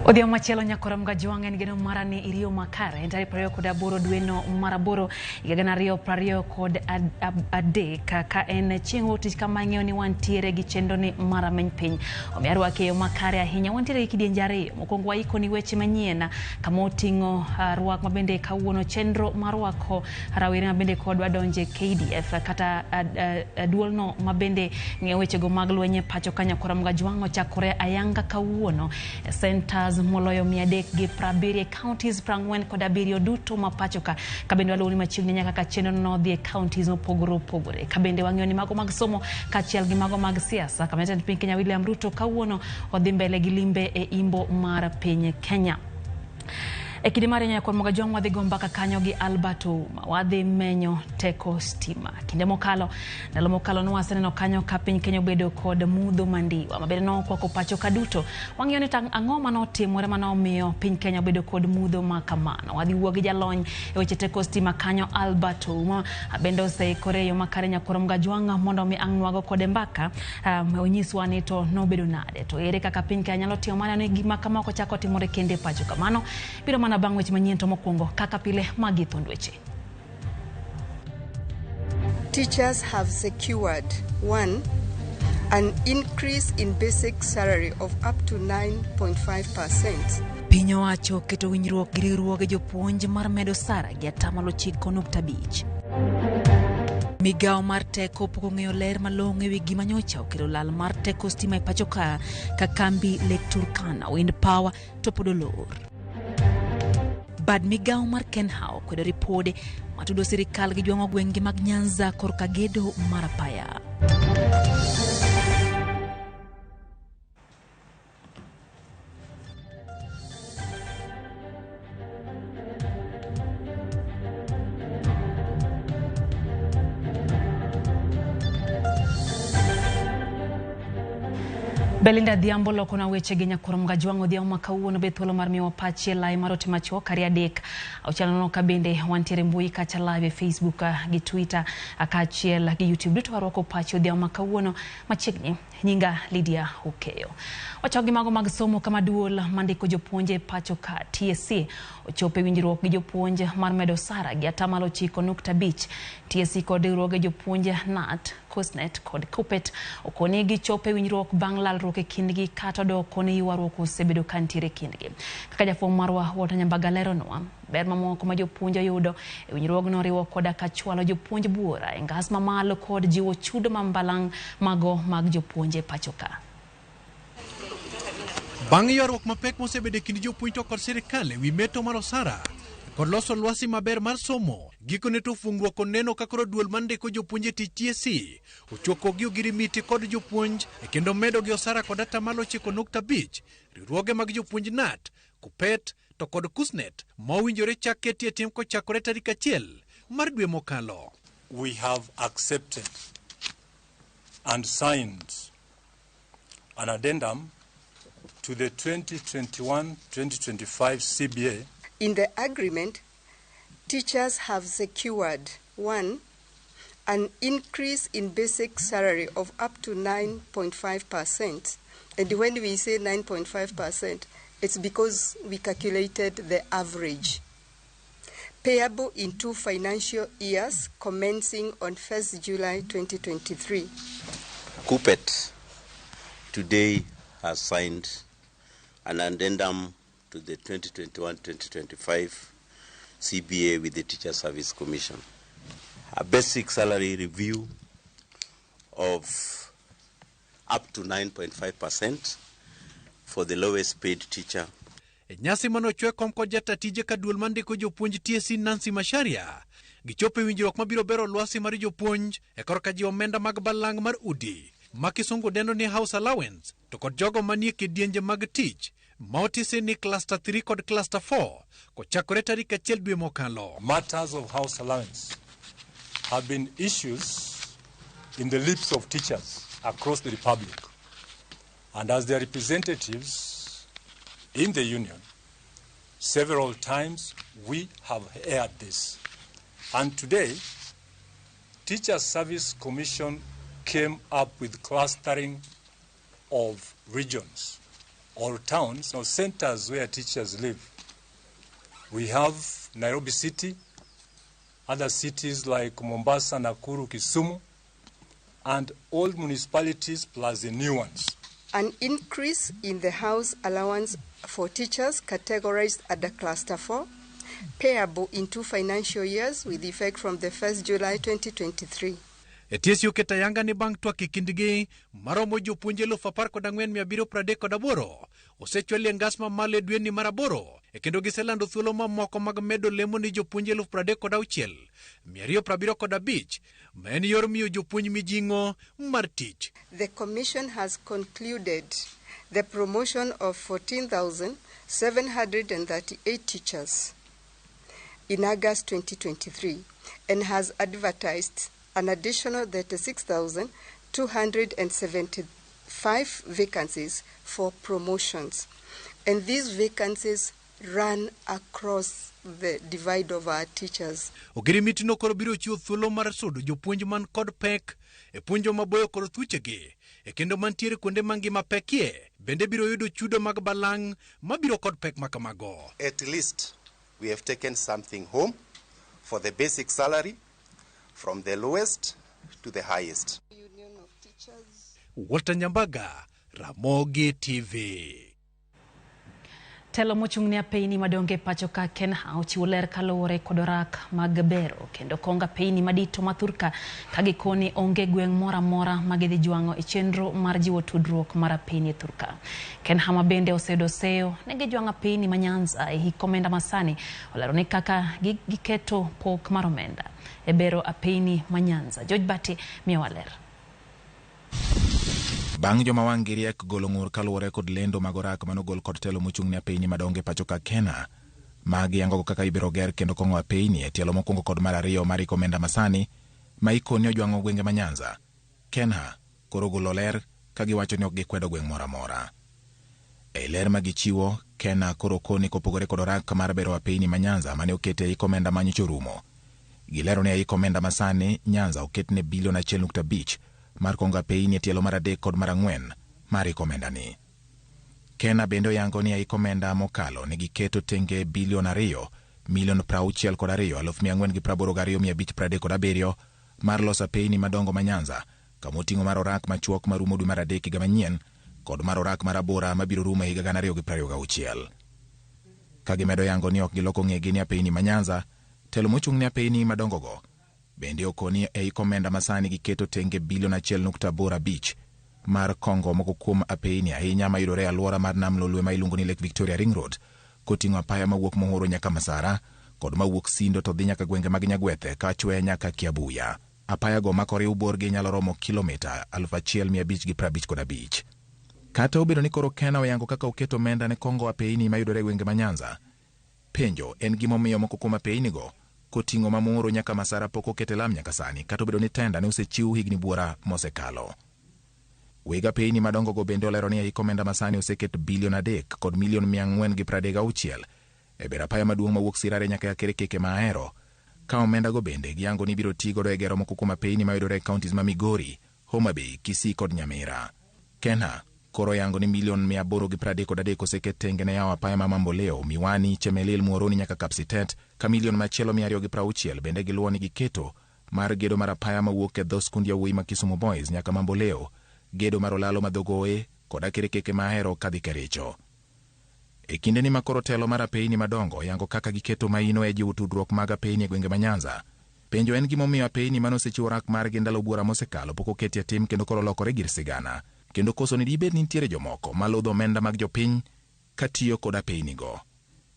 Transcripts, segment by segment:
Odhiambo machielo nyakora Mgajwang' en geno mara ni iriyo makare en tarik 28 dweno mar aboro higa 2023 ka en chieng' wuok tich kama ing'eyo ni wantiere gi chenro ni mar rameny piny. Omiyo arwaki e yo makare ahinya. Wantiere gi kidienje ariyo. Mokwongo waikoni weche manyien kama oting'o rwak mabende kawuono chenro mar rwako rawere mabende kodwa donje KDF kata duolno mabende ng'iyo wechego mag lweny e pacho ka nyakora Mgajwang' ochakore ayanga kawuono centers moloyo 370 counties 47 duto ma pacho ka kabende waluwo ni machiegni nyaka ka chenro nodhi e counties mopogore opogore kabende wang'iyo ni mago mag somo kaachiel gi mago mag siasa kama jatend piny Kenya William Ruto kawuono odhi mbele gi limbe e imbo mar piny Kenya. E kinde mar nyakwar Mgajwang' wadhi go mbaka kanyo gi Albert Ouma, wadhi menyo teko stima. Kinde mokalo, ndalo mokalo nwaseneno kanyo ka piny Kenya obedo kod mudho mandiwa mabende nokwako pacho ka duto. Wang'iyo ni ang'o manotimore manomiyo piny Kenya obedo kod mudho ma kamano. Wadhi wuo gi jalony e weche teko stima kanyo Albert Ouma bende oseikore e yo makare nyakwar Mgajwang' mondo mi ang' nwago kode mbaka onyiswa ni to nobedo nade to ere kaka piny Kenya nyalo timo mana ni gima kama ok ochako timore kende e pacho kamano. Biro mana bang' weche manyien to mokwongo kaka pile magi thund weche. Teachers have secured one, an increase in basic salary of up to 9.5%. Piny owacho oketo winjruok gi riwruoge jopuonj mar medo sara gi atamalo 9.5. Migawo mar teko pok ong'eyo ler malong'o ewi gima nyocha okelo lal mar teko stima e pacho ka ka kambi Lake Turkana Wind Power to pod olor. Bad migawo mar Kenha okwedo ripode matudo sirikal gi jwang'o gwenge mag Nyanza korka gedo mar apaya. Belinda Adhiambo lokona weche gi nyakwar Mgajwang' odhiambo ma kawuono be thuolo mar miyowa pachi e lai mar ote machuok ariyo adek auchiel nono ka bende wantiere mbui kacha live e Facebook gi Twitter kaachiel gi YouTube duto warwako pachi odhiambo ma kawuono machiegni. Nyinga Lydia Okeyo. Wachako gi mago mag somo kama duol mandiko jopuonj e pacho ka TSC ochopo e winjruok gi jopuonj mar medo osara gi atamalo 9.5. TSC kod riwruoge jopuonj KNUT, KUSSNET kod KUPPET okoni gichopo e winjruok bang' lalruok e kindgi kata odoko ni ywaruok osebedo ka nitiere e kindgi. Kaka jafwambo marwa Walter Nyambaga leronwa, ber mamoko ma jopuonj oyudo e winjruogno oriwo koda ka chwalo jopuonj buora e ngas mamalo kod jiwo chudo ma mbalang' mago mag jopuonj e pacho ka. Bang' ywaruok mapek mosebedo e kind jopuonj to kod sirikal e wi meto mar osara kod loso lwasi maber mar somo, gikone to fungruok oneno ka koro duol mandiko jopuonj e tich TSC ochoko gi ogirimiti kod jopuonj e kendo medo gi osara kod atamalo 9.5. Riwruoge mag jopuonj KNUT, KUPPET to kod KUSSNET ma owinjore chak ketie tim kochakore tarik 1 mar dwe mokalo. We have accepted and signed an addendum to the 2021-2025 CBA. In the agreement, teachers have secured one, an increase in basic salary of up to 9.5%. And when we say 9.5%, it's because we calculated the average. Payable in 2 financial years commencing on 1st July 2023. KUPPET today has signed an addendum to the 2021-2025 CBA with the Teacher Service Commission. A basic salary review of up to 9.5% for the lowest paid teacher. E nyasi manochwe kom kod jata tije ka duol mandiko jopuonj TSC Nancy Macharia gichopo e winjruok mabiro bero lwasi mar jopuonj e korka jiwo omenda mag balang' mar udi ma kisungu dendo ni house allowance to kod jogo manie kidienje mag tich ma otisi ni cluster 3 kod cluster 4 kochakore tarik 1 dwe mokalo. Matters of house allowance have been issues in the lips of teachers across the republic, and as their representatives in the union, several times we have aired this. And today, Teacher Service Commission came up with clustering of regions. or towns or centers where teachers live. We have Nairobi City, other cities like Mombasa, Nakuru, Kisumu, and all municipalities plus the new ones. An increase in the house allowance for teachers categorized under Cluster 4, payable in 2 financial years with effect from the 1st July 2023. TSC oketo ayanga ni bang' twak e kindgi maromo jopuonj 14,738 osechwal e ngas mamalo e dweni mar 8 e kendo giselando thuolo mamoko mag medo lemo ni jopuonj 36,275 ma en yor miyo jopuonj mijing'o mar tich. The Commission has concluded the promotion of 14,738 teachers in August 2023 and has advertised an additional 36,275 vacancies for promotions. And these vacancies run across the divide of our teachers. Ogirimiti koro biro chiwo thuolo mar sudo jopuonj man kod pek e puonjo maboyo kod thuchegi e kendo mantiere kuonde mangima pekie bende biro yudo chudo mag balang' mabiro kod pek makamago. At least we have taken something home for the basic salary from the lowest to the highest. Union of Teachers. Walter Nyambaga, Ramogi TV. Telo mochung' ne apeyni madongo e pacho ka Kenha ochiwo ler kaluwore kod orak mag bero kendo kongo apeyni madito ma thurka ka gikoni onge gweng' moro amora ma gidhi jwang'o e chenro mar jiwo tudruok mar apeyni e thurka. Kenha ma bende oseyudo seyo ne gijwang'o apeyni ma Nyanza e hik omenda masani olero ni kaka giketo pok mar omenda e bero apeyni ma Nyanza. George Bati miyowa ler. Bang' joma wang' gi riek golo ng'ur kaluwore kod lendo mag orak manogol kod telo mochung' ne apeyni madongo e pacho ka Kena mag yango kaka ibiro ger kendo kong'o apeyni e tielo mokwongo kod mar ariyo mar hik omenda masani ma ikoni ojwang'o gwenge ma Nyanza. Kenha koro golo ler ka giwacho ni ok gikwedo gweng' moro amora. E ler ma gichiwo, Kena koro koni kopogore kod orak mar bero apeyni ma Nyanza mane okete e hik omenda ma nyocha orumo. Gilero ni e hik omenda masani Nyanza oketne bilion 1.5 mar kongo apeyni e tielo mar 3 kod mar 4 mar hik omenda ni. Kena bende oyango ni e hik omenda mokalo ne giketo tenge bilion 2,062,482,537 mar loso apeyni madongo ma Nyanza kamoting'o mar orak machuok marumo dwe mar 3 higa manyien kod mar orak mar abora mabiro rumo e higa 2026. Ka gimedo yango ni ok giloko ng'egi ni apeyni ma Nyanza, telo mochung' ne apeyni madongo go bende okoni e hik omenda masani giketo tenge bilion 1.85 mar kongo moko kuom apeyni ahinya mayudore e alwora mar Nam Lolwe ma iluongo ni Lake Victoria Ring Road koting'o apaya mawuok Muhuru nyaka Masara kod mawuok Sindo to dhi nyaka gwenge mag Nyagwethe kachwe nyaka Kiabuya. Apaya go makoriw borgi nyalo romo kilomita 1555. Kata obedo ni koro Kena oyango kaka oketo omenda ne kongo apeyni mayudore e gwenge ma Nyanza, penjo en gimomiyo moko kuom apeyni go koting'o ma Muhuru nyaka Masara pok okete lam nyaka sani kata obedo ni tenda ne osechiw higni buora mosekalo. Weg apeyni madongo go bende olero ni e hik omenda masani oseket bilion 3 kod milion 436 e bero apaya maduong' mawuok Sirare nyaka Akerkeke ma Ahero, ka omenda go bende giyango ni biro ti godo e gero moko kuom apeyni mayudore e counties ma Migori, Homa Bay, Kisii kod Nyamira. Kenha koro yango ni milion 833 oseket tenge ne yawo apaya ma Mamboleo, Miwani, Chemelil, Muhoroni nyaka Kapsitet, ka milion machielo 260 bende giluwo ni giketo mar gedo mar apaya mawuok e dho skund yawuoyi ma Kisumu Boys nyaka Mamboleo, gedo mar olalo ma Dhogoe kod Akerkeke ma Ahero kadhi Kericho. E kinde ni makoro telo mar apeyni madongo yango kaka giketo maino e jiwo tudruok mag apeyni e gwenge ma Nyanza. Penjo en gimomiyo apeyni mane osechiwo orak margi ndalo buora mosekalo pok oketi e tim kendo koro lokore gir sigana. Kendo koso ni dibed ni nitiere jomoko maludho omenda mag jopiny katiyo kod apeyni go.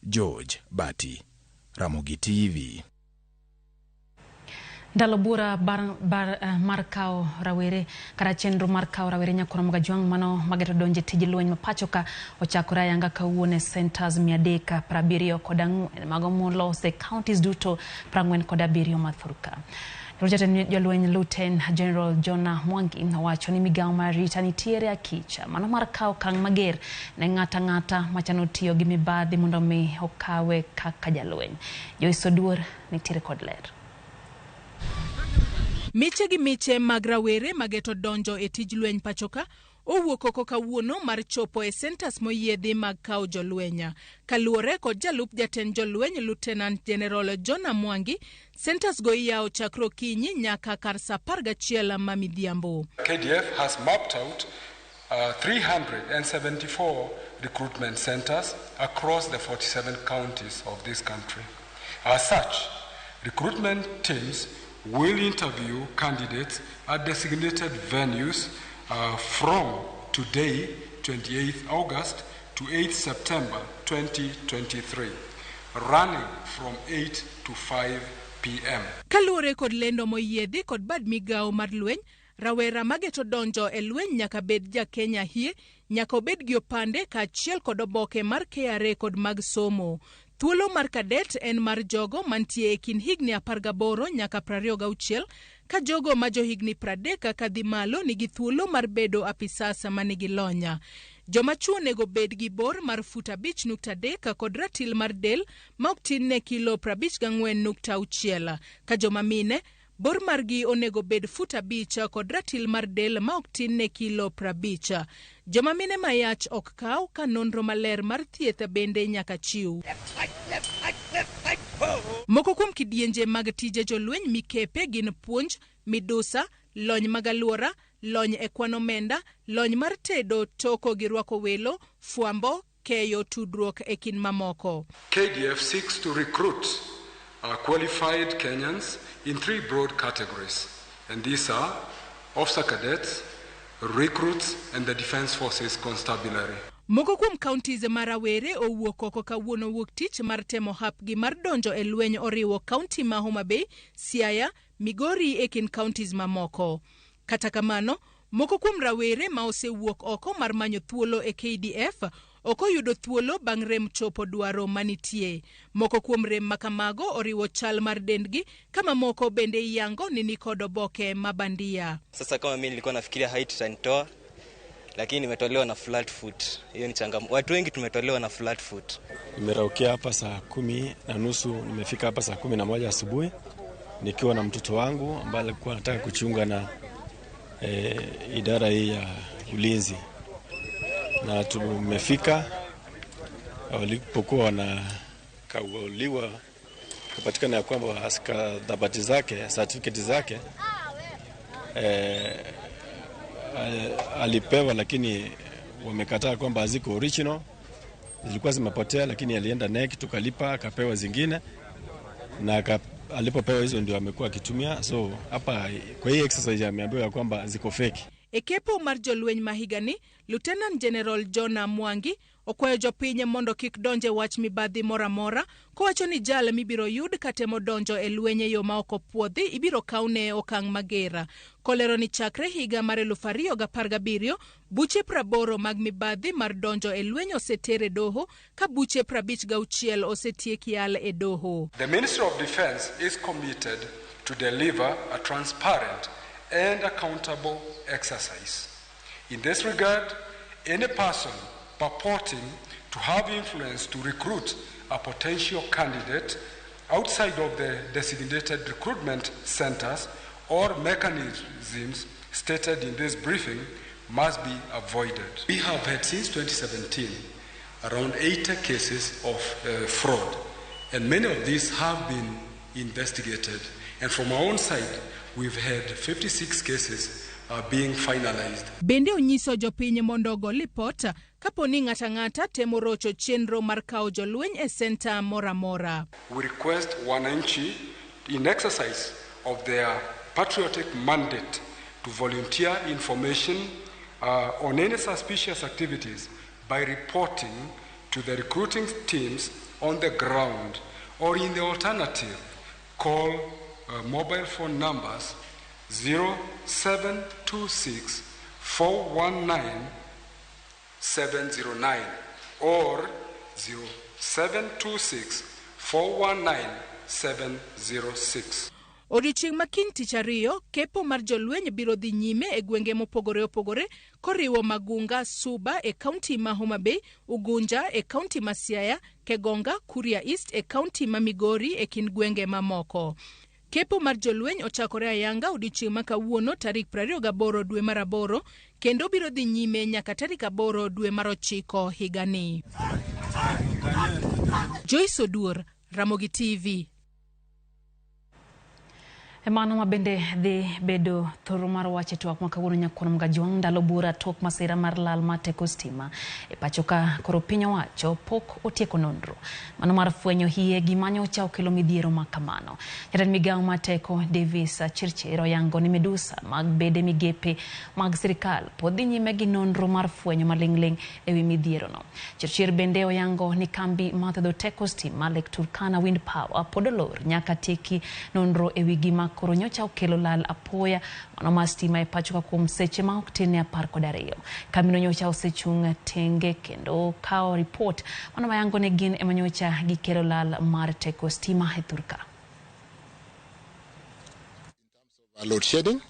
George Bati, Ramogi TV. Ndalo buora mar kawo rawere kata chenro mar kawo rawere nyakoro Magajwang' mano mageto donje tij lweny ma pacho ka ochakore ayanga kawuono e centers 374 mago molos e counties duto 47 ma thurka. Jatend jolweny Lieutenant General Jonah Mwangi owacho ni migawo mar arita nitiere akicha mano mar kawo okang' mager ne ng'ata ng'ata machano tiyo gi mibadhi mondo mi okawe kaka jalweny. Joyce Oduor nitiere kod ler. Miche gi miche mag rawere mageto donjo e tij lweny pacho ka owuok oko kawuono mar chopo e centers moyiedhi mag kawo jolweny. Kaluwore kod jalup jatend jolweny Lieutenant General Jonah Mwangi, centers go iyawo chakre okinyi nyaka kar saa 11 ma midhiambo. KDF has mapped out 374 recruitment centers across the 47 counties of this country. As such, recruitment teams will interview candidates at designated venues from today, 28th August, to 8th September 2023, running from 8 to 5 p.m. Kaluwore kod lendo moyiedhi kod bad migawo mar lweny, rawera mageto donjo e lweny nyaka bed ja Kenya hie, nyaka obed gi opande kaachiel kod oboke mar KRA kod mag somo. Thuolo mar cadet en mar jogo mantie e kind higni 18 nyaka 26, ka jogo ma johigni 30 kadhi malo nigi thuolo mar bedo apisas manigi lony. Joma chuo onego bed gi bor mar fut 5.3 kod ratil mar del ma ok tin ne kilo 54.6, ka joma mine bor margi onego bed fut 5 kod ratil mar del ma ok tin ne kilo 50. Joma mine mayach ok kaw ka nonro maler mar thieth bende nyaka chiw. Moko kuom kidienje mag tije jolweny mikepe gin puonj, midusa, lony mag alwora, lony e kwan omenda, lony mar tedo, toko gi rwako welo, fwambo, keyo tudruok e kind mamoko. KDF seeks to recruit qualified Kenyans in three broad categories, and these are officer cadets, recruits, and the Defense Forces Constabulary. Moko kuom counties ma rawere owuok oko kawuono wuok tich mar temo hapgi mar donjo e lweny oriwo kaunti ma Homa Bay, Siaya, Migori e kind counties mamoko. Kata kamano, moko kuom rawere ma osewuok oko mar manyo thuolo e KDF ok oyudo thuolo bang' rem chopo dwaro manitie. Moko kuom rem ma kamago oriwo chal mar dendgi, ka mamoko bende iyango ni nikod oboke ma bandia. Sasa kama mimi nilikuwa nafikiria height itanitoa, lakini nimetolewa na flat foot. Hiyo ni changamoto. Watu wengi tumetolewa na flat foot. Nimeraukia hapa saa 10:30, nimefika hapa saa 11 asubuhi nikiwa na mtoto wangu ambaye alikuwa anataka kujiunga na idara hii ya ulinzi, na tumefika walipokuwa wanakaguliwa, kupatikana ya kwamba dhabati zake, certificate zake alipewa, lakini wamekataa kwamba haziko original, zilikuwa zimepotea, lakini alienda KNEC tukalipa, akapewa zingine, na alipopewa hizo ndio amekuwa akitumia. So hapa kwa hii exercise ameambiwa ya kwamba ziko fake. E kepo mar jolweny ma higani, Lieutenant General Jonah Mwangi okwayo jopiny mondo kik donje wach mibadhi moro amora, kowacho ni jal mibiro yud katemo donjo e lweny e yo ma ok opuodhi ibiro kawne okang' mager. Kolero ni chakre higa mar 2017, buche 80 mag mibadhi mar donjo e lweny oseter e doho, ka buche 56 osetiek yal e doho. The Ministry of Defense is committed to deliver a transparent and accountable exercise. In this regard, any person purporting to have influence to recruit a potential candidate outside of the designated recruitment centers or mechanisms stated in this briefing must be avoided. We have had since 2017 around 80 cases of fraud, and many of these have been investigated. And from our own side, we've had 56 cases being finalized. Bende onyiso jopiny mondo ogo lipot kapo ni ng'ato ang'ata temo rocho chenro mar kawo jolweny e senta moro amora. We request wananchi in exercise of their patriotic mandate to volunteer information on any suspicious activities by reporting to the recruiting teams on the ground, or in the alternative, call mobile phone numbers 0726 419 709 or 0726 419 706. Odiochieng' ma kiny tich ariyo, kepo mar jolweny biro dhi nyime e gwenge mopogore opogore koriwo Magunga, Suba e kaunti ma Homa Bay, Ugunja e kaunti ma Siaya, Kegonga, Kuria East e kaunti ma Migori e kind gwenge mamoko. Kepo mar jolweny ochakore ayanga odiochieng' ma kawuono tarik 28 dwe mar 8 kendo biro dhi nyime nyaka tarik 8 dwe mar 9 higani. Joyce Oduor, Ramogi TV. Mano mabende dhi bedo thoro mar wach e twak ma kawuono nyakwar Mgajwang' ndalo bura tok masira mar lal mar teko stima e pacho ka koro piny owacho pok otieko nonro mano mar fwenyo hie gima nyocha okelo midhiero ma kamano. Jatend migawo mar teko Davis Chirchir oyango ni midusa mag bede migepe mag sirikal pod dhi nyime gi nonro mar fwenyo maling'ling' ewi midhierono. Chirchir bende oyango ni kambi mar thedho teko stima Lake Turkana Wind Power pod olor nyaka tieki nonro ewi gima koro nyocha okelo lal apoya mano mar stima e pacho ka kuom seche ma ok tin ne 12. Kambino nyocha osechung' tenge kendo kawo ripot mano mayango ni gin ema nyocha gikelo lal mar teko stima e thurka. Load shedding,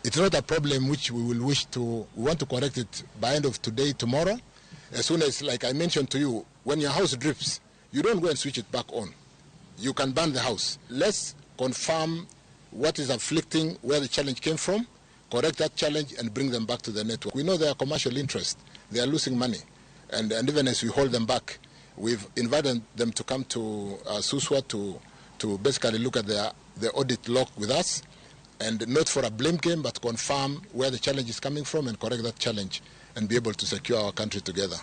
it's not a problem which we will wish to, we want to correct it by end of today, tomorrow. As soon as, like I mentioned to you, when your house drips, you don't go and switch it back on. You can burn the house. Let's confirm what is afflicting, where the challenge came from, correct that challenge and bring them back to the network. We know their commercial interest. They are losing money. And even as we hold them back, we've invited them to come to Suswa to basically look at the audit log with us, and not for a blame game, but confirm where the challenge is coming from and correct that challenge and be able to secure our country together.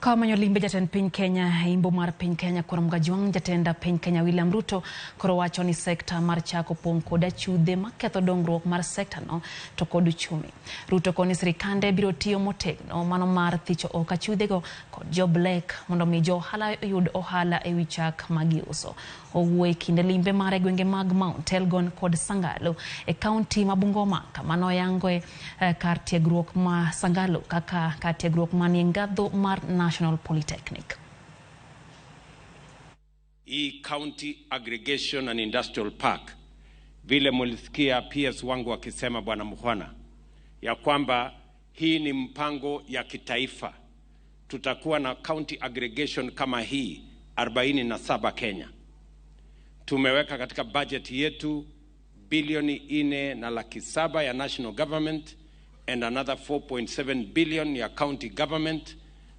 Kamanyo limbe jatend piny Kenya imbo mar piny Kenya koro Mgajwang' jatend piny Kenya William Ruto koro wacho ni sekta mar chak opong' kod achudhe maketho dongruok mar sekta no to kod uchumi. Ruto koni sirikande biro tiyo motegno mano mar thicho oko achudhego kod jo black mondo mi jo ohala oyud ohala ewi chak magiuso. Owuoyo e kinde limbe mare gwenge mag Mount Elgon kod Sangalo e kaunti ma Bungoma kama noyangoe kar tiegruok ma Sangalo kaka kar tiegruok manie ngadho mar National Polytechnic. Hii County Aggregation and Industrial Park, vile mulisikia PS wangu akisema Bwana Mukhwana ya kwamba hii ni mpango ya kitaifa. Tutakuwa na county aggregation kama hii 47 Kenya. Tumeweka katika budget yetu bilioni 4.7 ya national government and another 4.7 billion ya county government,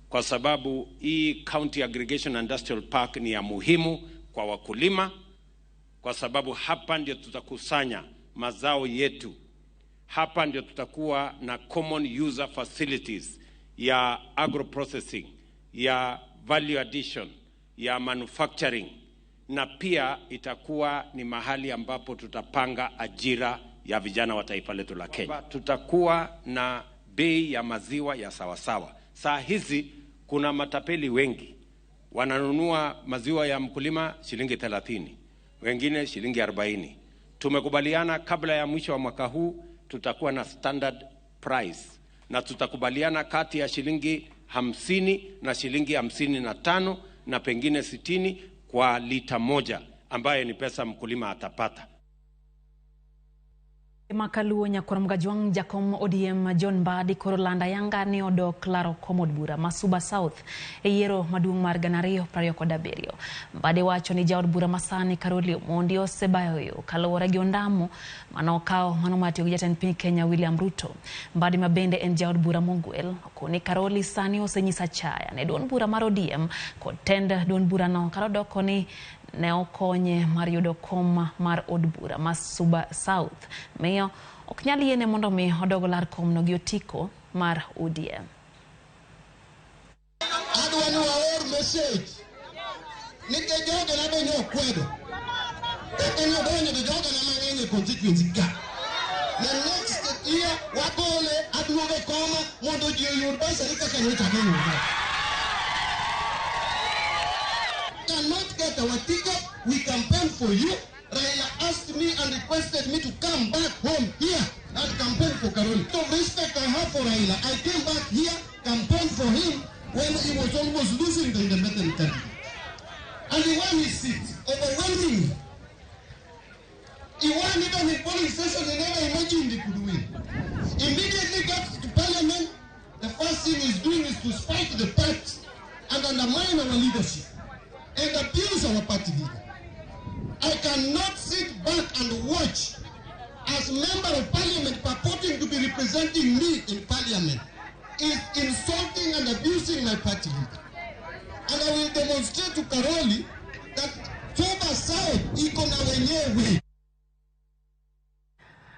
kwa sababu hii County Aggregation Industrial Park ni ya muhimu kwa wakulima, kwa sababu hapa ndio tutakusanya mazao yetu. Hapa ndio tutakuwa na common user facilities ya agro processing, ya value addition, ya manufacturing, na pia itakuwa ni mahali ambapo tutapanga ajira ya vijana wa taifa letu la Kenya. Tutakuwa na bei ya maziwa ya sawasawa. Saa hizi kuna matapeli wengi wananunua maziwa ya mkulima shilingi 30, wengine shilingi 40. Tumekubaliana kabla ya mwisho wa mwaka huu tutakuwa na standard price, na tutakubaliana kati ya shilingi 50 na shilingi 55 na pengine 60 kwa lita moja, ambayo ni pesa mkulima atapata. Makaluo nyakwar Mgajwang' jakom ODM John Mbadi koro landa yanga ni odok laro kom od bura ma Suba South e yiero maduong' mar 2027. Mbadi wacho ni jaod bura masani Caroli Omondi osebayo yo kaluwore gi ondamo manokawo mano mar tiyo gi jatend piny Kenya William Ruto. Mbadi ma bende en jaod bura mogwel okoni Caroli sani osenyiso achaya ne duond bura mar ODM kod tend duond burano karodoko ni ne okonye mar yudo kom mar od bura ma Suba South. Miyo ok nyal yiene mondo mi odog lar komno gi otiko mar ODM. Adwa ni waor message nikech jogena be ne okwedo. Kaka ne odonjo to jogena mang'eny e constituency ka. The next year wagole aduoge koma mondo ji oyud bursary kaka nyocha noyudo. Cannot get our ticket, we campaign for you. Raila asked me and requested me to come back home here and campaign for Karoli. The respect I have for Raila, I came back here, campaigned for him when he was almost losing the independent candidate. And he won his seat, overwhelmingly. He won even in polling station, he never imagined he could win. Immediately got to parliament, the first thing he's doing is to spike the party and undermine our leadership and abuse our party leader. I cannot sit back and watch as member of parliament purporting to be representing me in parliament is insulting and abusing my party leader. And I will demonstrate to Karoli that Suba South iko na wenyewe.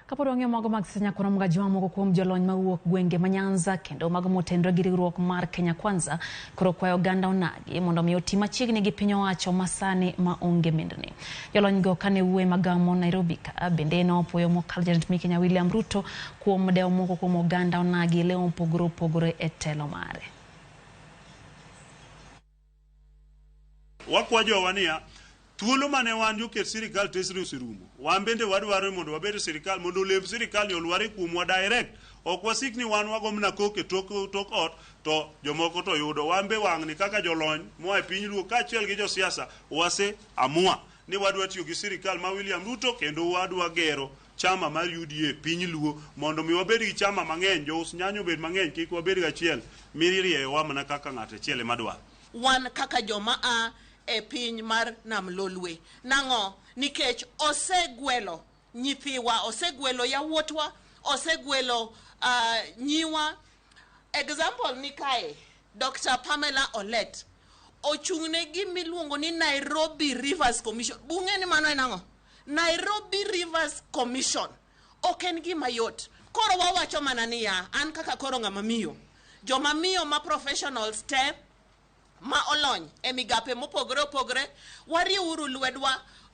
Kapod wang'iyo mago mag siasa nyaka warom ga moko kuom jolony mawuok gwenge ma Nyanza kendo mago motenore gi riwruok mar Kenya Kwanza koro kwayo oganda onagi mondo mi oti machiegni gi piny owacho masani ma onge mindni. Jolony go kane wuoyo e magamo Nairobi ka bende nopuoyo mokalo jatend piny Kenya William Ruto kuom dewo moko kuom oganda onagi lemo mopogore opogore e telo mare. Wakwa jowa niya, thuolo mane wan joket sirikal tesre oserumo. Wan bende wadwaro mondo wabed e sirikal, mondo olemb sirikal ni olware kuomwa direct. Ok wasik ni wan wago mana koko e tok ot to jomoko to yudo. Wan be wang'ni kaka jolony moa e piny Luo kaachiel gi josiasa wase amua ni wadwa tiyo gi sirikal ma William Ruto kendo wadwa gero chama mar UDA piny Luo mondo mi wabed gi chama mang'eny, jous nyanya obed mang'eny, kik wabed gachiel mirieyowa mana kaka ng'ato achiel ema dwaro. Wan kaka joma a e piny mar Nam Lolwe. Nang'o? Nikech osegwelo nyithiwa, osegwelo yawuotwa, osegwelo nyiwa. Example ni kae, Dr. Pamela Olet ochung'ne gimiluongo ni Nairobi Rivers Commission. Bung'e ni mano en ang'o? Nairobi Rivers Commission. Ok en gima yot. Koro wawacho mana niya, an kaka koro ng'ama miyo. Joma miyo ma professionals te ma olony e migape mopogore opogore, wariwuru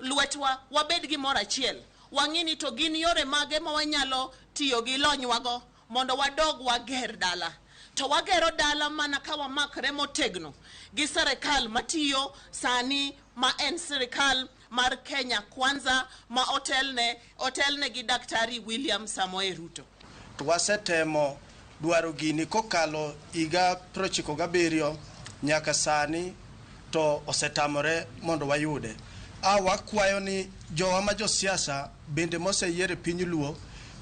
lwetwa, wabed gimoro achiel. Wang'i ni to gin yore mage ma wanyalo tiyo gi lonywago mondo wadog wager dala. To wagero dala mana ka wamakre motegno gi sirikal matiyo sani ma en sirikal mar Kenya Kwanza ma otelne gi Daktari William Samoei Ruto. To wasetemo dwaro gini kokalo higa 97 nyaka sani to osetamore mondo wayude. Wakwayo ni jowa ma josiasa bende moseyier e piny Luo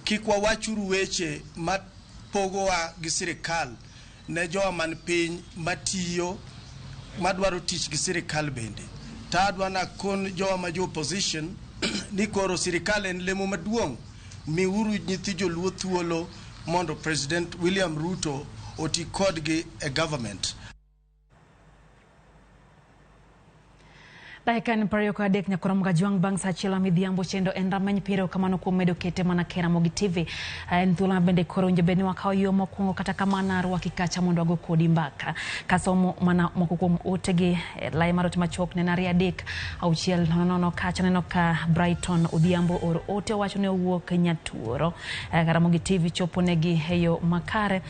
kik wawachuru weche mapogowa gi sirikal ne jowa man piny matiyo madwaro tich gi sirikal bende. Tadwa nakon jowa ma jo opposition ni koro sirikal en lemo maduong', miuru nyithi joluo thuolo mondo President William Ruto oti kodgi e government. Dakika en 23 nyaka warom ga jwang' bang' saa achiel midhiambo chendo en rameny piero kamano kuom medo kete mana ke Ramogi TV. En thuolo mabende koro winjo bed ni wakawo yo mokwongo kata kamano arwaki kacha mondo wago kodi mbaka. Kasomo mana moko kuom otegi lai mar ote machuok ne 2 3 6 0 0 kacha neno ka Brighton Odhiambo oro ote wacho ni owuok Nyatuoro. Ramogi TV chopo negi e yo makare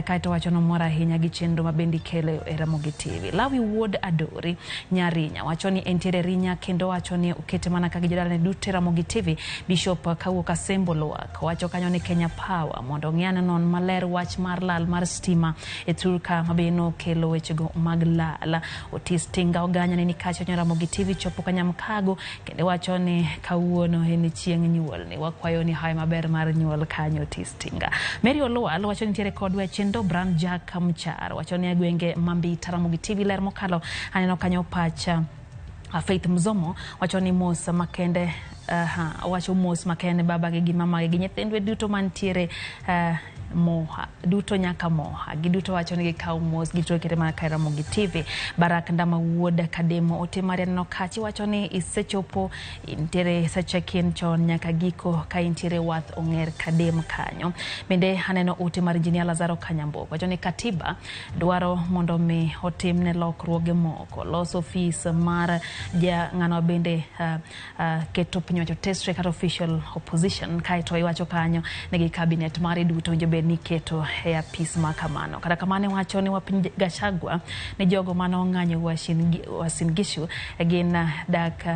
kaeto wacho nomor ahinya gi chenro mabende ikelo e Ramogi TV. Lawi Wuod Adori Nyarinya wacho ni entiere Rinya kendo wacho ni okete mana ka gi jodalane duto Ramogi TV. Bishop kawuok Asembo Lwak wacho kanyo ni Kenya Power mondo ng'iyane non maler wach mar lal mar stima e Turka mabe nokelo wechego mag lal. Otis Tinga Oganya ni nikacha Ramogi TV chopo Kanyamkago kendo wacho ni kawuono en chieng' nyuolni wakwayo ni hawi maber mar nyuol kanyo Otis Tinga. Mary Olwal wacho ni nitiere kodwa e chenro. Bran Jack Mchar wacho ni e gwenge Mambita Ramogi TV ler mokalo aneno kanyo pacha Faith Mzomo wacho ni mos makende wacho mos makende babagi gi mamagi gi nyithindwe duto mantiere Moha duto nyaka Moha giduto wacho ni gikawo mos giduto kete mana ka Ramogi TV. Barak Ndama wuod Kademo ote mari aneno kachi wacho ni isechopo intiere isecheck-in chon nyaka giko ka intiere wath Ong'er Kadem kanyo. Bende aneno ote mar Engineer Lazaro Kanyambo wacho ni katiba dwaro mondo mi otimne lokruoge moko loso ofis mar ja ng'ano bende keto piny owacho tesre kata official opposition kaeto iwacho kanyo nigi cabinet mare duto winjo bed ni keto e apis ma kamano. Kata kamano iwacho ni wapiny Gachagua ni jogo mane ong'anyo Uasin Gishu gin dak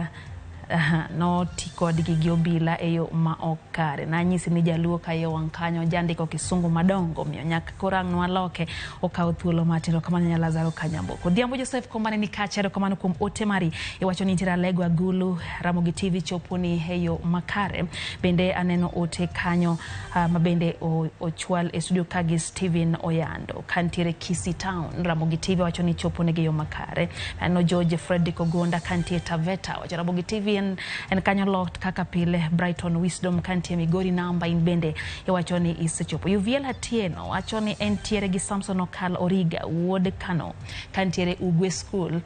noti kodgi gi obila e yo ma ok kare. Nanyisi ni jaluo ka iye wang' kanyo jandiko kisungu madongo miyo nyaka koro ang' nwaloke okawo thuolo matin. Kamano nya Lazaro Kanyambo. Odhiambo Joseph Kombane ni kacha erokamano kuom ote mari. Iwacho ni nitiere Alego Agulu Ramogi TV chopo ni e yo makare. Bende aneno ote kanyo mabende ochwal e studio ka gi Steven Oyando kantiere Kisii Town. Ramogi TV wacho ni chopo negi e yo makare. Aneno George Fredrick Ogonda kantie Taveta wacho Ramogi TV TV en kanyo locked kaka pile. Brighton Wisdom kantie Migori namba in bende iwacho ni isechopo. UVL Atieno wacho ni entiere gi Samson Okal Origa wuod Kano kantiere Ugwe School,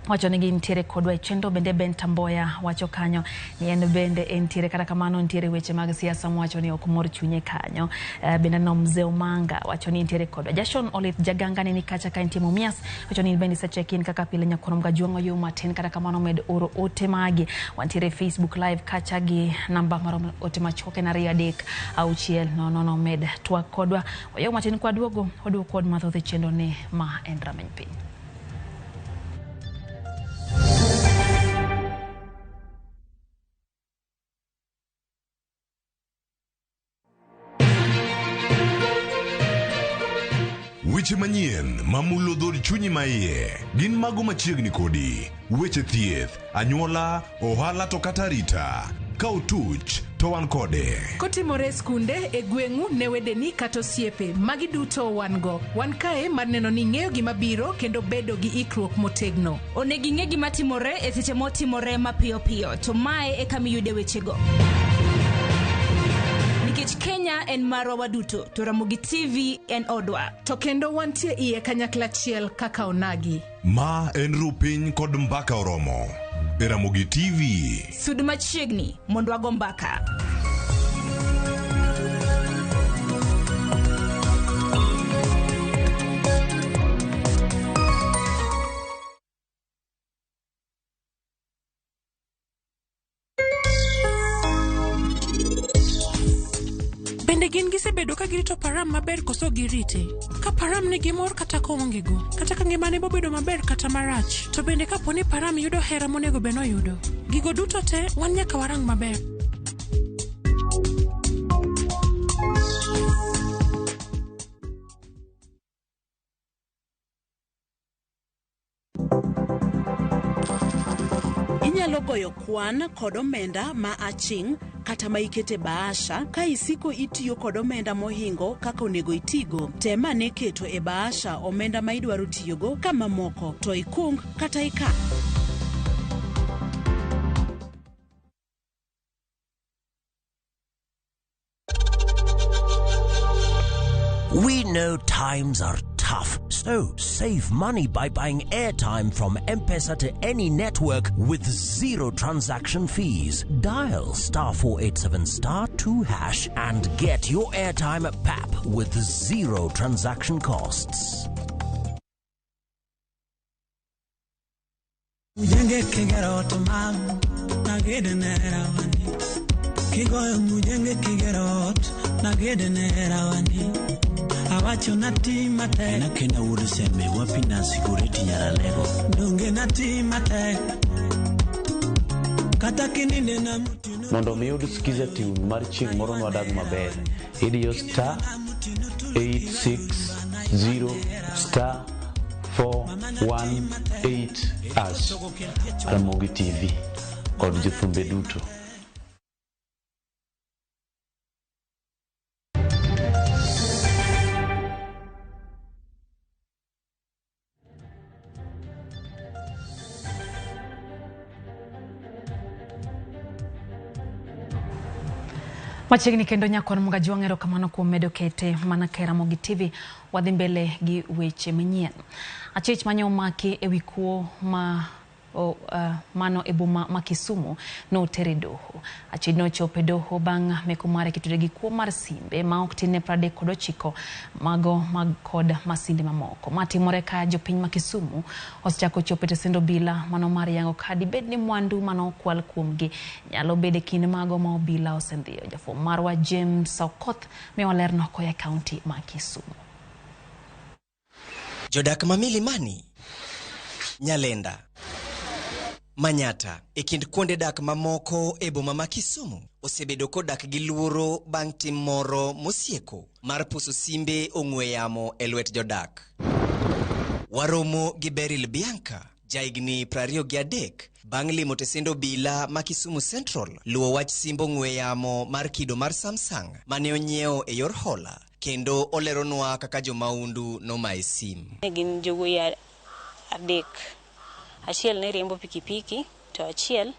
wacho ni gintiere kodwa e chenro. Bende Ben Tamboya wacho kanyo ni en bende entiere, kata kamano nitiere weche mag siasa mwacho ni ok mor chunye kanyo. Bende no Mzee Omanga wacho ni entiere kodwa. Jason Olith Jaganga ni kacha ka entie Mumias wacho ni bende isecheck in kaka pile. Nyakorom Gajuang'o yo matin, kata kamano med oro ote magi. Wantiere Facebook live kacha gi namba marom ote machuok en 2 3 6 0 0. Med twak kodwa wayo matin kwa duogo waduogo kod mathoth e chenro ni ma en Rameny Piny. Weche manyien mamulo dhod chunyi maiye gin mago machiegni kodi. Weche thieth, anyuola, ohala to kata arita. Ka otuch to wan kode. Kotimore e skunde, e gweng'u, ne wedeni kata osiepe, magi duto wan go. Wan kae mar neno ni ing'eyo gima biro kendo bedo gi ikruok motegno. Onego ing'e gima timore e seche motimore mapiyo piyo, to mae e kama iyude wechego. Nikech Kenya en marwa waduto, to Ramogi TV en odwa. To kendo wantie iye kanyakla achiel kaka onagi. Ma en Rupiny kod Mbaka Oromo e Ramogi TV. Sud machiegni mondo wago mbaka. Bende gin gisebedo ka girito Param maber koso girite? Ka Param nigi mor kata ka oonge go, kata ka ngimane bobedo maber kata marach, to bende kapo ni Param yudo hera monego bed noyudo. Gigo duto te wan nyaka warang maber. Inyalo goyo kwan kod omenda ma aching' kata ma ikete bahasha ka isiko itiyo kod omenda mohingo kaka onego itigo. Tem ane keto e bahasha omenda ma idwaro tiyogo ka mamoko to ikung kata ikan. We know times are tough, so save money by buying airtime from M-Pesa to any network with zero transaction fees. Dial *487*2# and get your airtime at PAP with zero transaction costs. Kena wuod Sembe wapi Nancy Goreti Nyaralego. Mondo mi yud Skiza tune mar chieng' moro nwadag maber, idiyo *860 *418#. Ramogi TV kod jothumbe duto. Machiegni kendo nyakon Mgajuang' erokamano kuom medo kete mana ka Ramogi TV. Wadhi mbele gi weche manyien. Achich mane omaki ewi kuo ma mano e boma ma Kisumu noter e doho. Achich nochopo e doho bang' meko mare kitudore gi kuo mar simbe ma ok tin ne 39 mago mag kod masinde mamoko. Matimore ka jopiny ma Kisumu osechako chopo e tesend obila mano mar yango ka dibed ni mwandu mano okwal kuomgi nyalo bedo e kind mago ma obila osendhiyo. Jafwambo marwa James Okoth miyowa ler koa e kaunti ma Kisumu. Jodak ma Milimani, Nyalenda, Manyata e kind kuonde dak mamoko e boma ma Kisumu osebedo kodak gi luoro bang' tim moro mosieko mar puso simbe ong'we yamo e lwet jodak. Waromo gi Beryl Bianca, jahigni 23, bang' limo tesend obila ma Kisumu Central luwo wach simb ong'we yamo mar kido mar Samsung mane onyiewo e yor hola, kendo oleronwa kaka jomaundu nomaye sim. Ne gin jowuoyi adek. Achiel ne riembo pikipiki to achiel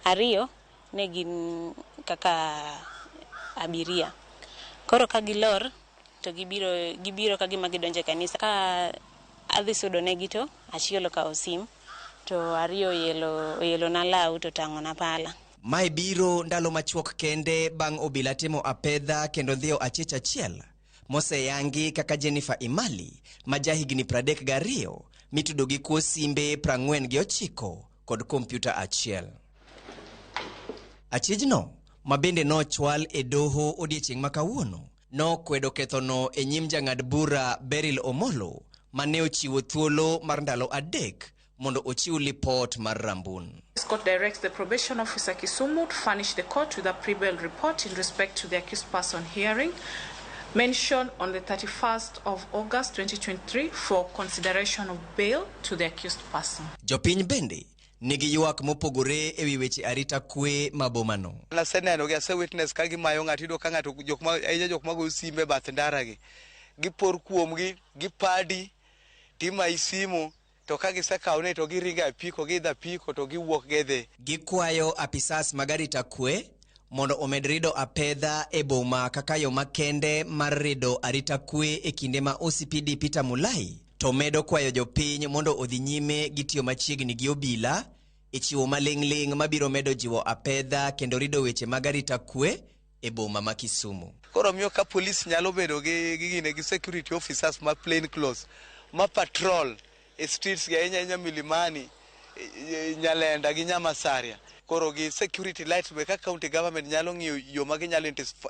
Ariyo ne gin kaka abiria. Koro ka gilor to gibiro ka gima gidonjo e kanisa. Ka adhi sudo negi to achiel okawo sim to ariyo oyelo na law to tang'o na pala. Mae biro ndalo machuok kende bang' obila timo apedha kendo dhiyo achich achiel moseyangi kaka Jennifer Imali ma jahigni 32 mitudo gi kuo simbe 49 kod kompyuta achiel. Achijno ma bende nochwal e doho odiechieng' ma kawuono nokwedo kethono e nyim jang'ad bura Beryl Omolo mane ochiwo thuolo mar ndalo 3 mondo ochiw lipot mar rambun. This court directs the probation officer Kisumu to furnish the court with a pre-bail report in respect to the accused person hearing mentioned on the 31st of August 2023 for consideration of bail to the accused person. Jopiny bende nigi ywak mopogore ewi weche arita kwe ma bomano. Aseneno gi ase witness ka gimayo ng'ato, iyudo ka ng'ato ahinya jok magoyo simbe e bath ndara gi, gipor kuomgi, gipadi, timayi simu, to ka gisekawo to giringo e apiko, giidho apiko to giwuok gidhi. Gikwayo apisas mag arita kwe mondo omed rido apedha e boma kaka yo makende mar rido arita kwe e kinde ma OCPD Peter Mulai to medo kwayo jopiny mondo odhi nyime gi tiyo machiegni gi obila e chiwo maling'ling' mabiro medo jiwo apedha kendo rido weche mag arita kwe e boma ma Kisumu. Koro miyo ka polis nyalo bedo gi gine gi security officers ma plain clothes ma patrol e streets gi ahinya ahinya Milimani, Nyalenda gi Nyamasaria. Koro gi security lights be ka county government nyalo ng'iyo yo ma ginyalo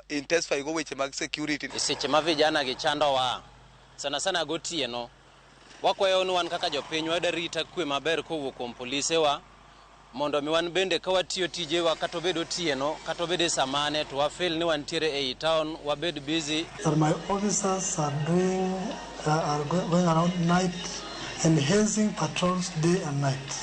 intensify go weche mag security. E seche ma vijana gi chandowa sana sana gotieno, wakwayo ni wan kaka jopiny wayud arita kwe maber kowuok kuom polisewa mondo mi wan bende ka watiyo tijewa kata obed otieno kata obed e samane to wafeel ni wantiere ei town wabed busy. That my officers are doing are going around night enhancing patrols day and night,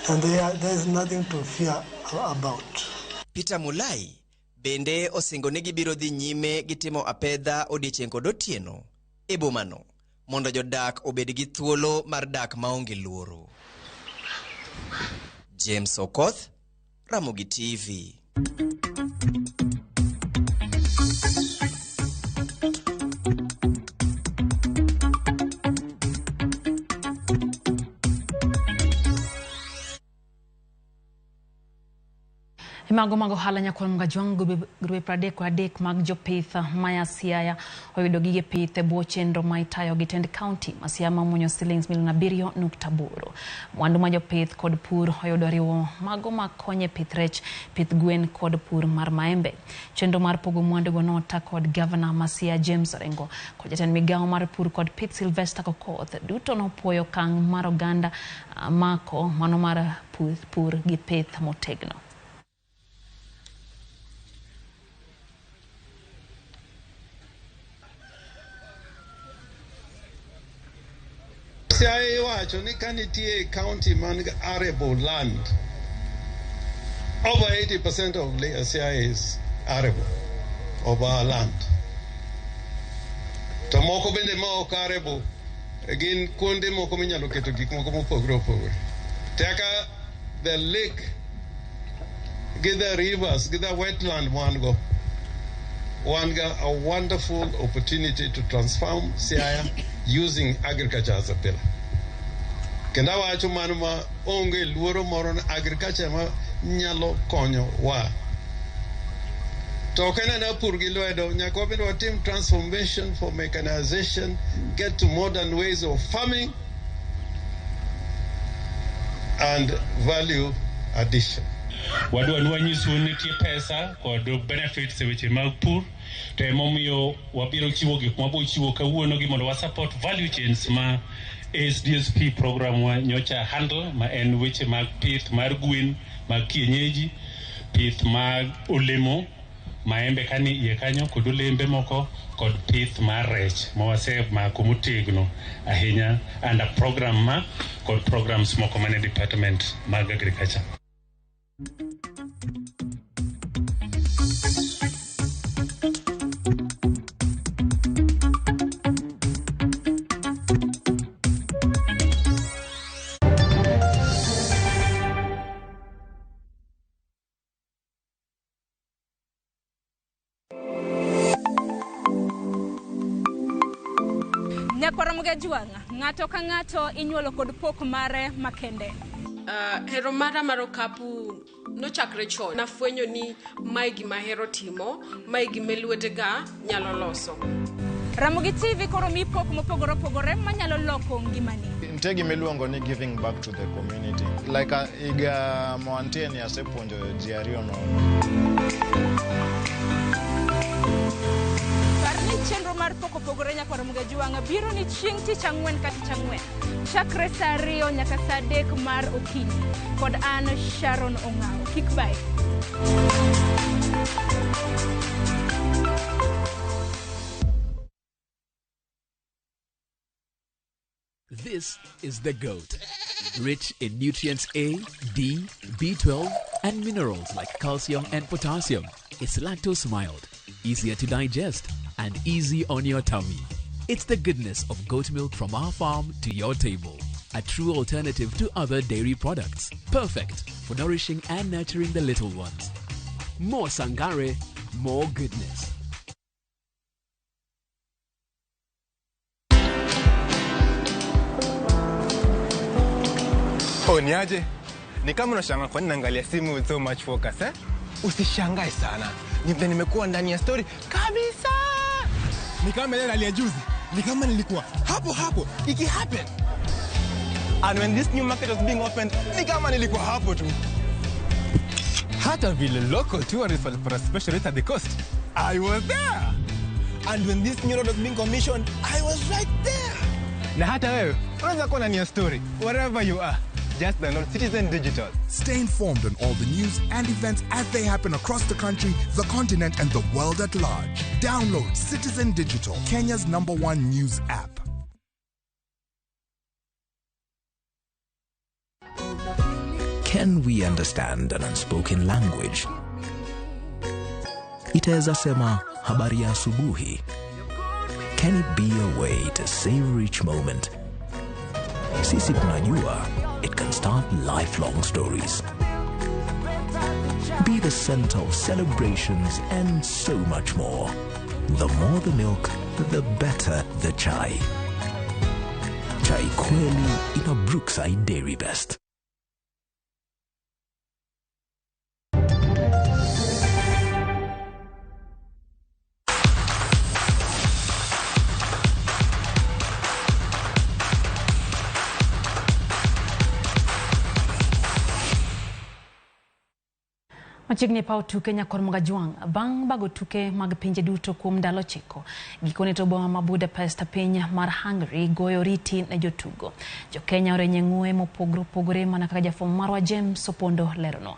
and there is nothing to fear about. Peter Mulai bende osingo ni gibiro dhi nyime gi timo apedha odiechieng' kod otieno e bomano mondo jodak obed gi thuolo mar dak maonge luoro. James Okoth, Ramogi TV. Mago mag ohala nyakwar Mgajwang' grube 33 mag jopith maya Siaya oyudo gige pith e bwo chenro ma itayo gi tend county ma Siaya mamuonyo silings milion 7.8. Mwandu ma jopith kod pur oyudo riwo mago makonyo e pith rech, pith gwen kod pur mar maembe. Chenro mar pogo mwandu go nota kod gavana ma Siaya James Orengo kod jatend migawo mar pur kod pith Sylvester Kokoth duto nopuoyo okang' mar oganda mako mano mar pur gi pith motegno. Siaya iwacho ni ka nitie county man gi arable land, over 80% of Siaya is arable of our land. To moko bende ma ok arable gin kuonde moko minyalo keto gik moko mopogore opogore. Teka the lake gi the rivers gi the wetland wan go, wan ga a wonderful opportunity to transform Siaya using agriculture as a pillar. Kendo awacho mano ma onge luoro moro ni agriculture ma nyalo konyo wa. To ok en mana pur gi lwedo, nyaka wabed watim transformation for mechanization, get to modern ways of farming and value addition. Wadwa ni wanyisou ni nitie pesa kod benefits e weche mag pur to emomiyo wabiro chiwo gik mwabo chiwo kawuono gi mondo wa support value chains ma ASDSP program wa nyocha handle ma en weche mag pith mar gwen mag kienyeji, pith mag olemo, maembe kani iye kanyo kod olembe moko kod pith mar rech ma wasemako motegno ahinya under program ma kod programs moko mane department mag agriculture. Nyakwar Ramogi Ajwang', ng'ato ka ng'ato inyuolo kod pok mare makende. Hero mara mar okapu nochakre chon. Nafwenyo ni mae gima ahero timo, mae gima lwetega nyalo loso. Ramogi TV koro mi pok mopogore opogore manyalo loko ngimani. Nitie gima iluongo ni giving back to the community. Like higa ma wantie ni asepuonjo ji ariyo nono. Par ni chenro mar pok opogore nyakwar Ramogi Ajwang' biro ni chieng' tich ang'wen ka tich ang'wen. Chakre saa 2 nyaka saa 3 mar okinyi. Kod an Sharon Ong'awo. Kik bayi. This is the goat. Rich in nutrients A, D, B12, and minerals like calcium and potassium. It's lactose mild, easier to digest, and easy on your tummy. It's the goodness of goat milk from our farm to your table. A true alternative to other dairy products. Perfect for nourishing and nurturing the little ones. More Sangare, more goodness. Oh, niaje? Ni kama unashangaa kwa nini naangalia simu with so much focus, eh? Usishangae sana. Ni vile nimekuwa ndani ya story kabisa. Ni kama ile hali ya juzi. Ni kama nilikuwa hapo hapo iki happen. And when this new market was being opened, ni kama nilikuwa hapo tu. Hata vile local tourists walipata special rate at the coast, I was there. And when this new road was being commissioned, I was right there. Na hata wewe unaweza kuwa ndani ya story wherever you are. Just download Citizen Digital. Stay informed on all the news and events as they happen across the country, the continent, and the world at large. Download Citizen Digital, Kenya's number one news app. Can we understand an unspoken language? Itaweza sema habari ya asubuhi. Can it be a way to savor each moment? Sisi tunajua it can start lifelong stories. Be the center of celebrations and so much more. The more the milk, the better the chai. Chai kweli ina Brookside Dairy Best. Machiegni e paw tuke Nyakwar Mogajwang' bang' bago tuke mag pinje duto kuom ndalo 9. Gikone to boma ma Budapest piny mar Hungary goyo oriti ne jotugo. Jokenya orenye ng'we mopogore opogore mana kaka jafwambo marwa James Opondo leronwa.